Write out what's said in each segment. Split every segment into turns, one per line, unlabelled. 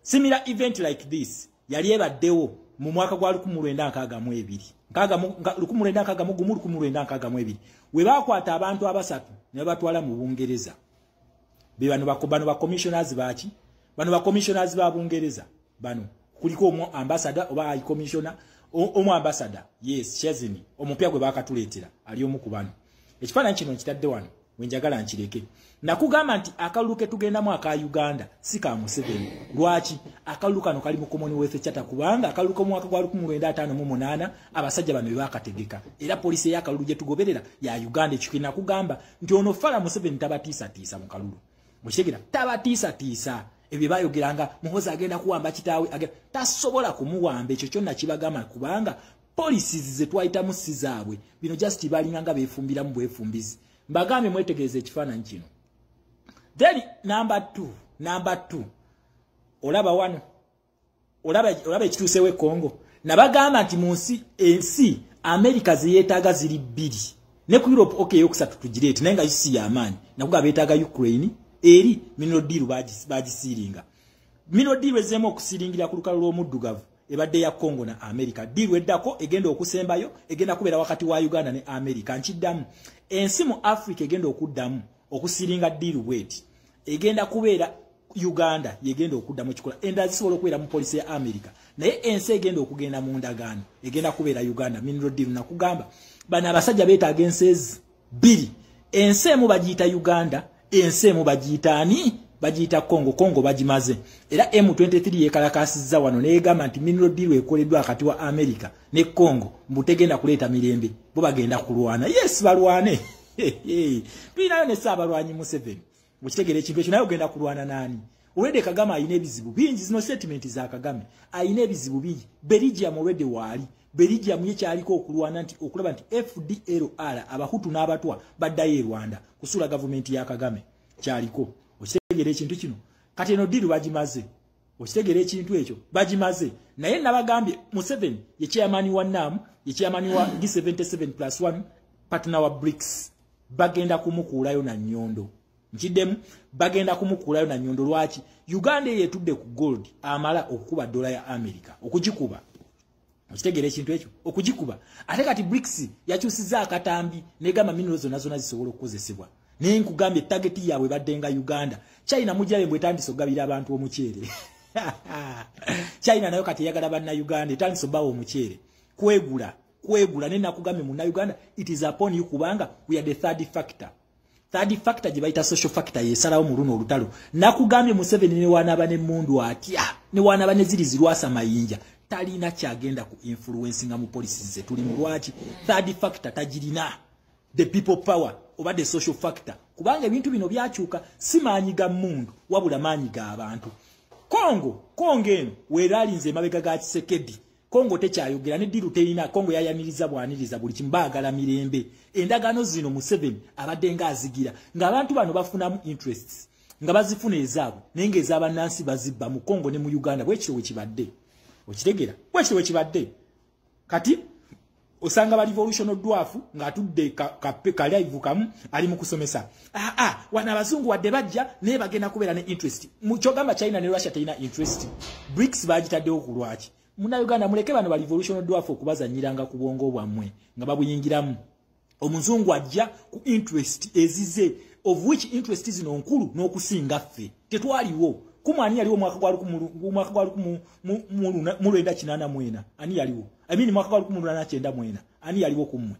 Similar event like this yali ebaddewo mu mwaka gwa 1962, 1961, 1962, we bakwata abantu abasatu ne batwala mu Bungereza. Be bano bano ba commissioners baki? Bano ba commissioners ba Bungereza. Bano kuliko omu ambassador oba high commissioner, omu ambassador, yes, Chesney, omupya gwe bakatuleetera ali omu ku bano. Ekifaananyi kino nkitadde wano wenjagala nkireke. Nakugamba nti akalulu ke tugendamu aka Uganda si ka Museveni. Lwaki? Akalulu kano kali mu Commonwealth Charter, kubanga akalulu k'omwaka gwa 1958 abasajja bano be bakategeka, era policy ey'akalulu gye tugoberera ya Uganda. Ekyo nakugamba nti ono fala Museveni tabatiisatiisa mu kalulu. Mukitegera? Tabatiisatiisa. Ebyo bayogeranga Muhoozi agenda kuwamba kitaawe, tasobola kumuwamba. Ekyo kyonna kibagamba kubanga policies ze twayitamu si zaabwe. Bino just balinga nga beefumbiramu bwefumbizi. Mbagambye mwetegereze ekifaananyi kino. Then number 2, olaba wano, olaba ekituusewo e Congo. Nabagamba nti mu nsi, ensi America zeyeetaaga ziri bbiri ne ku Europe. Okay, eyokusatu tugireete, naye nga si yamaanyi. Nakuga beetaaga Ukraine eri mineral deal bagisiiringa. Mineral deal ezeemu okusiringira ku lukalu lw'omuddugavu ebadde ya Congo na America. Deal eddako egenda okusembayo egenda kubeera wakati wa Uganda ne America. Nkiddamu, ensi mu Africa egenda okuddamu okusiringa deal bweti egenda kubeera Uganda, yegenda okuddamu ekikola. Endala zisobola okubeera mu policy ya America, naye ensi egenda okugenda mu ndagaano egenda kubeera Uganda. Mineral deal, nakugamba bano abasajja beetaaga ensi ezi bbiri. Ensi emu bagiyita Uganda, ensi emu bagiyita ani? Bagiyita Congo. Congo bagimaze, era M23 yekalakasizza wano neyegamba nti mineral deal ekoleddwa akati wa America ne Congo mbu tegenda kuleeta mirembe, bo bagenda kulwana. Yes, balwane, tulinayo ne Ssaabalwanyi Museveni. Okitegeera ekintu ekyo? Naye ogenda kulwana naani? Olwedde Kagame alina ebizibu bingi. Zino statement za Kagame, alina ebizibu bingi. Belgium olwedde waali, Belgium ye kyaliko okulwana nti okulaba nti FDLR, Abahutu n'Abatwa baddayo e Rwanda kusuula gavumenti ya Kagame, kyaliko. Okitegeera ekintu kino? Kati eno deal bagimaze. Okitegeera ekintu ekyo? Bagimaze. Naye nabagambye Museveni ye chairman wa NAM, ye chairman wa G77 plus 1, partner wa BRICS. Bagenda kumukuulayo na nnyondo. Nkiddemu, bagenda kumukuulayo na nnyondo. Lwaki? Uganda eyo etudde ku gold amala okukuba dola ya America, okugikuba. Okitegeera ekintu ekyo? Okugikuba. Ate kati BRICS yakyusiza akatambi negamba mineral zonna zonna zisobola okukozesebwa. Naye nkugambye target yaabwe badde nga Uganda. China mujjabe mbwe etandise okugabira abantu omuceere. China nayo kati eyagala Bannayuganda, etandise obbawa omuceere. Kwegula kwegula. Naye nakugambye Munnayuganda, it is upon you, kubanga we are the third factor. Third factor gye bayita social factor yesalawo mu luno olutalo. Nakugambye Museveni ne wanaaba n'emmundu atya, ne wanaaba ne ziri zirwasa mayinja, talina kyagenda ku influencinga mu policies ze tuli mu. Lwaki? Third factor tagirina, the people power oba the social factor, kubanga ebintu bino byakyuka, si maanyi ga mmundu wabula maanyi g'abantu. Kongo, Kongo eno weeralinze emabega ga Tshisekedi. Kongo tekyayogera ne deal terina. Kongo yayaniriza bwaniriza buli kimu, baagala mirembe. Endagaano zino Museveni abadde ng'azigira ng'abantu bano bafunamu interests, nga bazifuna ezaabwe, naye ng'ez'abannansi bazibba mu Kongo ne mu Uganda. Bwekityo bwe kibadde. Okitegeera? Bwekityo bwe kibadde. Kati osanga ba revolution dwarf ng'atudde ka live kamu ali mu kusomesa, ah ah, wana abazungu wadde bajja naye bagenda kubeera ne interest. Kyogamba China ne Russia terina interest? BRICS bagitaddewo ku lwaki? Munnayuganda, muleke bano ba revolution dwarf okubazanyiranga ku bwongo bwammwe nga babuyingiramu. Omuzungu ajja ku interest ezize, of which interest zino nkulu n'okusinga ffe tetwaliwo. Kumwe ani yaliwo mwaka gwa 1984? Ani yaliwo? I mean, mwaka gwa 1894, ani yaliwo? Kumwe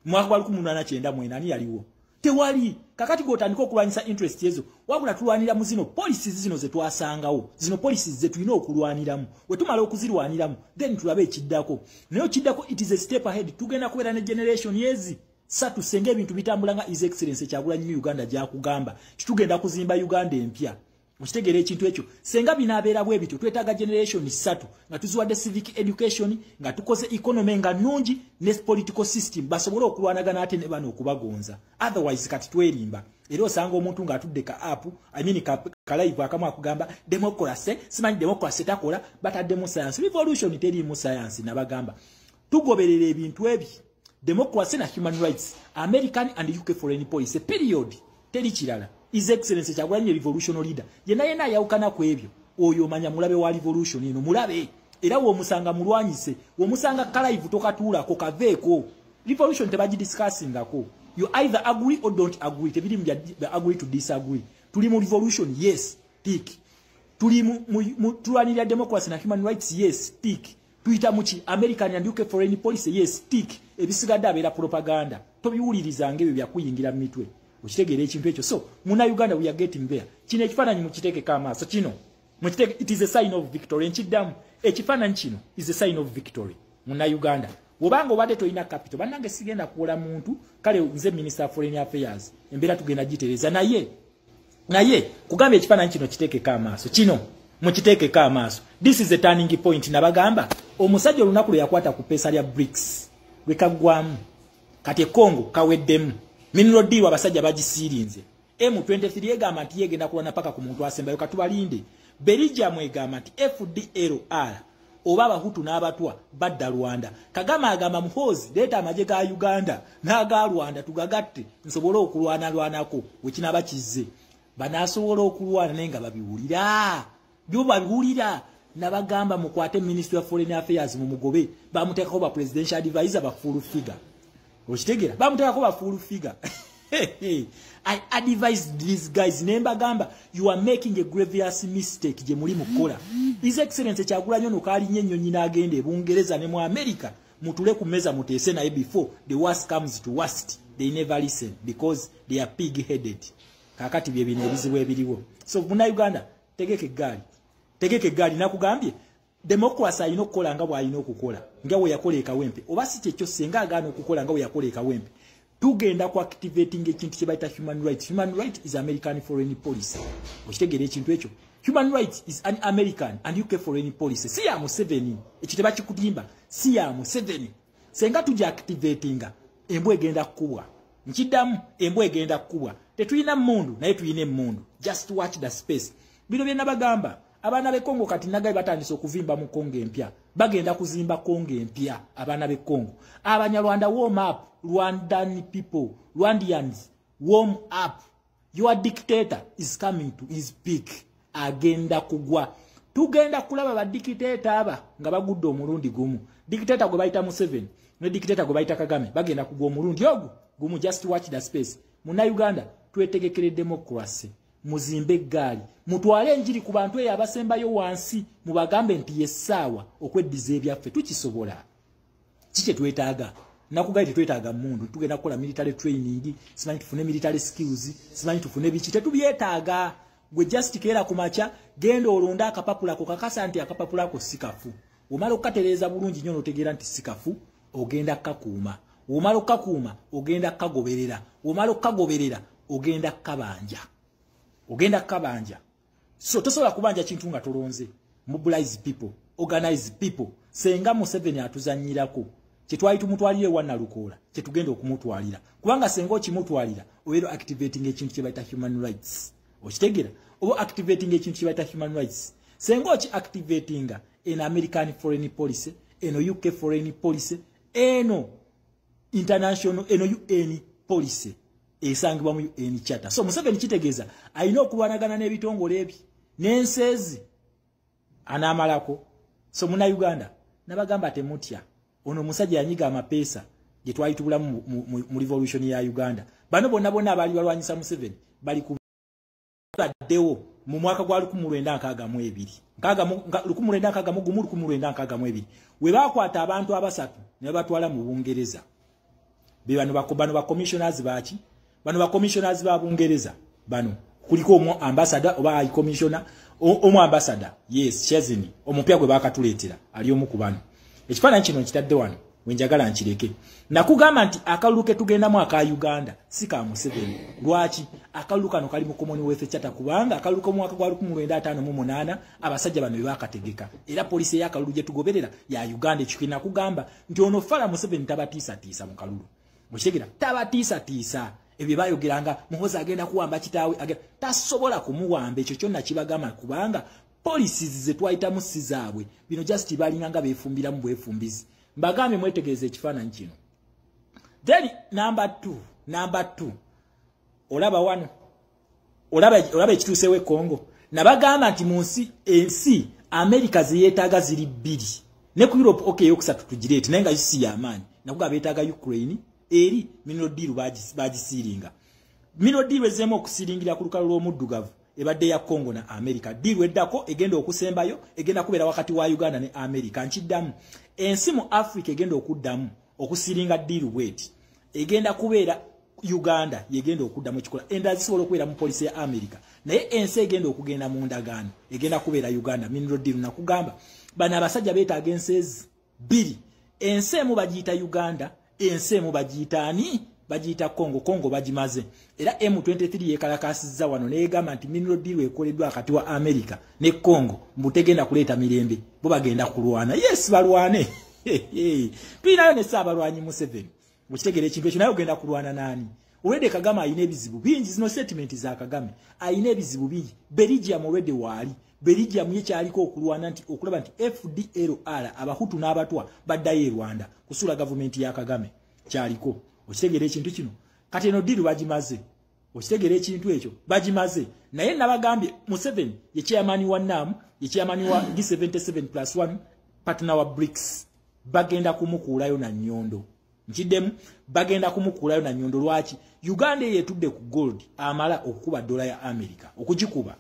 mwaka gwa 1894, ani yaliwo? Tewali. Kakati gotandika okulwanyisa interest ezo, wabula tulwanira mu zino policies zino ze twasangawo. Zino policies ze tulina okulwaniramu. We tumala okuzirwaniramu, then tulabe ekiddako. Naye okiddako, it is a step ahead. Tugenda kubeera ne generation yezi satu senga ebintu bitambula nga His Excellence Kyagulanyi Uganda gyakugamba titugenda kuzimba Uganda empya. Okitegeera ekintu ekyo? Senga binaabeera bwe bityo, twetaaga generation ssatu nga tuziwadde civic education, nga tukoze economy nga nnungi ne political system, basobole okulwanagana ate ne bano okubagonza. Otherwise kati twerimba. Era osanga omuntu ng'atudde ka app, I mean ka live akamu, akugamba democracy, simanyi democracy takola, bataddemu science. Revolution teriimu science. Nabagamba tugoberera ebintu ebi, democracy na human rights, American and UK foreign policy, period. Teri kirala. His Excellence Kyagulanyi revolutionary leader, yenna yenna ayawukana ku ebyo Oyo manya mulabe wa revolution eno, mulabe. Era womusanga mulwanyise, womusanga kalive tokatuulako kaveeko. Revolution tebagidiscussingako. You either agree or don't agree. Tebiri mu agree to disagree. Tuli mu revolution, yes, tick. Tuli mu tulwanirira democracy na human rights, yes, tick. Tuyita muki American and UK foreign policy, yes, tick. Ebisigadde abeera propaganda. Tobiwulirizanga ebyo byakuyingira mu mitwe. Okitegeera ekintu ekyo. So muna Uganda, we are getting there. Kino ekifaananyi mukiteekeko amaaso kino. Mukiteeke, it is a sign of victory. Nkiddamu, ekifaananyi kino is a sign of victory. Muna Uganda, obanga obadde tolina capital, bannange sigenda kuwola muntu. Kale nze Minister of Foreign Affairs, embeera tugenda gitereeza, naye kugamba ekifaananyi kino kiteekeko amaaso, kino mukiteekeko amaaso. This is a turning point. Nabagamba omusajja olunaku lwe yakwata ku peesa lya BRICS lwe kaggwamu. Kati Congo kaweddemu. Mineral deal abasajja bagisiirinze. M23 egamba nti yegenda kulwana paka ku muntu asembayo, katubalinde. Belgium egamba nti FDLR oba Abahutu n'Abatwa badda Rwanda. Kagame agamba Muhoozi, leeta amagye ga Uganda n'aga Rwanda tugagatte nsobole okulwanalwanako wekinaba kizze. Banaasobola okulwana naye nga babiwulira, byo babiwulira. Nabagamba mukwate Ministry of Foreign Affairs mumugobe, bamuteekako ba presidential advisor ba full figure. Okitegeera, bamuteekako ba full figure. I advise these guys, nembagamba you are making a grievous mistake gye muli mukola. His Excellency Kyagulanyi ono kalinye ennyonyi n'agenda e Bungereza ne mu America, mutule ku meza muteese naye before the worst comes to worst. They never listen because they are pig headed. Kakati bye bino ebizibu ebiriwo. So muna Uganda, tegeka eggaali, tegeka eggaali. Nakugambye democracy alina okukola nga bw'alina okukola nga bwe yakola e Kawempe, oba si kyekyo, senga agaana okukola nga bwe yakola e Kawempe, tugenda ku activating ekintu kye bayita human rights. Human right is American foreign policy. Okitegeera ekintu ekyo? Human rights is an American and UK foreign policy, si ya Museveni. Ekyo tebakikutimba, si ya Museveni. Senga tujja activatinga, embwa egenda kukubwa. Nkiddamu, embwa egenda kukubwa. Tetulina mmundu, naye tulina emmundu. Just watch the space. Bino bye nabagamba. Abaana b'e Kongo kati nagaye batandise okuvimba mu Kongo empya. Bagenda kuzimba Kongo empya abaana b'e Kongo. Abanyarwanda, warm up. Rwandan people, Rwandians, warm up. Your dictator is coming to his peak. Agenda kugwa. Tugenda kulaba ba dictator aba nga bagudde omulundi gumu. Dictator gwe bayita Museveni ne dictator gwe bayita Kagame bagenda kugwa omulundi ogwo gumu. Just watch the space. Muna Uganda, twetegekere democracy. Muzimbe eggaali, mutwale enjiri ku bantu eyo abasembayo wansi, mubagambe nti yessaawa okweddiza ebyaffe. Tukisobola. Kiki twetaaga? Nakugaye tetwetaaga mundu. Tugenda kukola military training, simanyi tufune military skills, simanyi tufune biki, tetubyetaaga. Gwe just keera ku makya, genda olonda akapapula ko, kakasa nti akapapula ko si kafu. Omala okukatereeza bulungi nnyo n'otegeera nti si kafu, ogenda kukakuuma. Omala okukakuuma, ogenda kukagoberera. Omala okukagoberera, ogenda kukabanja, ogenda kukabanja. So tosobola kubanja kintu nga tolonze. Mobilize people, organize people. Senga Museveni atuzanyirako, kyetwali tumutwalire wa Nalukoola kyetugenda okumutwalira, kubanga senga okimutwalira obeera activating ekintu kye bayita human rights. Okitegeera? Oba activating ekintu kye bayita human rights. Senga oki activatinga, eno American foreign policy, eno UK foreign policy, eno international, eno UN policy esangibwa mu UN Charter. So Museveni kitegeeza alina okulwanagana n'ebitongole ebi n'ensi ezi anaamalako. So muna Uganda, nabagamba temutya. Ono omusajja yanyiga amapeesa gye twali tubulamu mu revolution ya Uganda. Bano bonna bonna abaali balwanyisa Museveni bali ku baddewo mu mwaka gwa 1962, 1961, 1962, we baakwata abantu abasatu ne babatwala mu Bungereza. Be bano, bano ba commissioners baki, bano ba commissioners ba Bungereza. Bano kuliko omu ambassador oba high commissioner, omu ambassador, yes, Chesney omupya gwe bakatuleetera ali omu ku bano. Ekifaananyi kino nkitadde wano wenjagala nkireke. Nakugamba nti akalulu ke tugendamu aka Uganda si ka Museveni. Lwaki? Akalulu kano kali mu Commonwealth Charter, kubanga akalulu k'omwaka gwa 1958 abasajja bano be bakategeka, era policy ey'akalulu gye tugoberera ya Uganda. Ekyo nakugamba nti ono fala Museveni tabatiisatiisa mu kalulu. Mukitegera? Tabatiisatiisa. Ebyo bayogeranga Muhozi agenda kuwamba kitaawe, tasobola kumuwamba. Ekyo kyonna kibagamba kubanga policies ze twayitamu si zaabwe. Bino just balinga nga beefumbiramu bwefumbizi. Mbagambye mwetegereze ekifaananyi kino. Then number 2, olaba wano, olaba ekituusewo e Congo. Nabagamba nti mu nsi ensi America zeyeetaaga ziri bbiri ne ku Europe, okay, eyokusatu tugireete, naye nga si yamaanyi. Nakuga beetaaga Ukraine eri mineral deal bagisiiringa. Mineral deal ezeemu okusiringira ku lukalu lw'omuddugavu ebadde ya Congo na America. Deal eddako egenda okusembayo egenda kubeera wakati wa Uganda ne America. Nkiddamu, ensi mu Africa egenda okuddamu okusiringa deal bweti egenda kubeera Uganda, yegenda okuddamu ekikola. Endala zisobola okubeera mu policy ya America, naye ensi egenda okugenda mu ndagaano egenda kubeera Uganda. Mineral deal, nakugamba bano abasajja beetaaga ensi ezi bbiri. Ensi emu bagiyita Uganda, ensi emu bagiyita ani? Bagiyita Congo. Congo bagimaze, era M23 yekalakasizza wano neyegamba nti mineral deal ekoleddwa akati wa America ne Congo mbu tegenda kuleeta mirembe, bo bagenda kulwana. Yes, balwane, tulinayo ne Ssaabalwanyi Museveni. Okitegeera ekintu ekyo? Naye ogenda kulwana naani? Olwedde Kagame alina ebizibu bingi. Zino statement za Kagame, alina ebizibu bingi. Belgium olwedde waali, Belgium ye kyaliko okulwana nti okulaba nti FDLR, Abahutu n'Abatwa baddayo e Rwanda kusuula gavumenti ya Kagame, kyaliko. Okitegeera ekintu kino? Kati eno deal bagimaze. Okitegeera ekintu ekyo? Bagimaze. Naye nabagambye Museveni ye chairman wa NAM, ye chairman wa G77 plus 1, partner wa BRICS. Bagenda kumukuulayo na nnyondo. Nkiddemu, bagenda kumukuulayo na nnyondo. Lwaki? Uganda eyo etudde ku gold amala okukuba dola ya America okugikuba.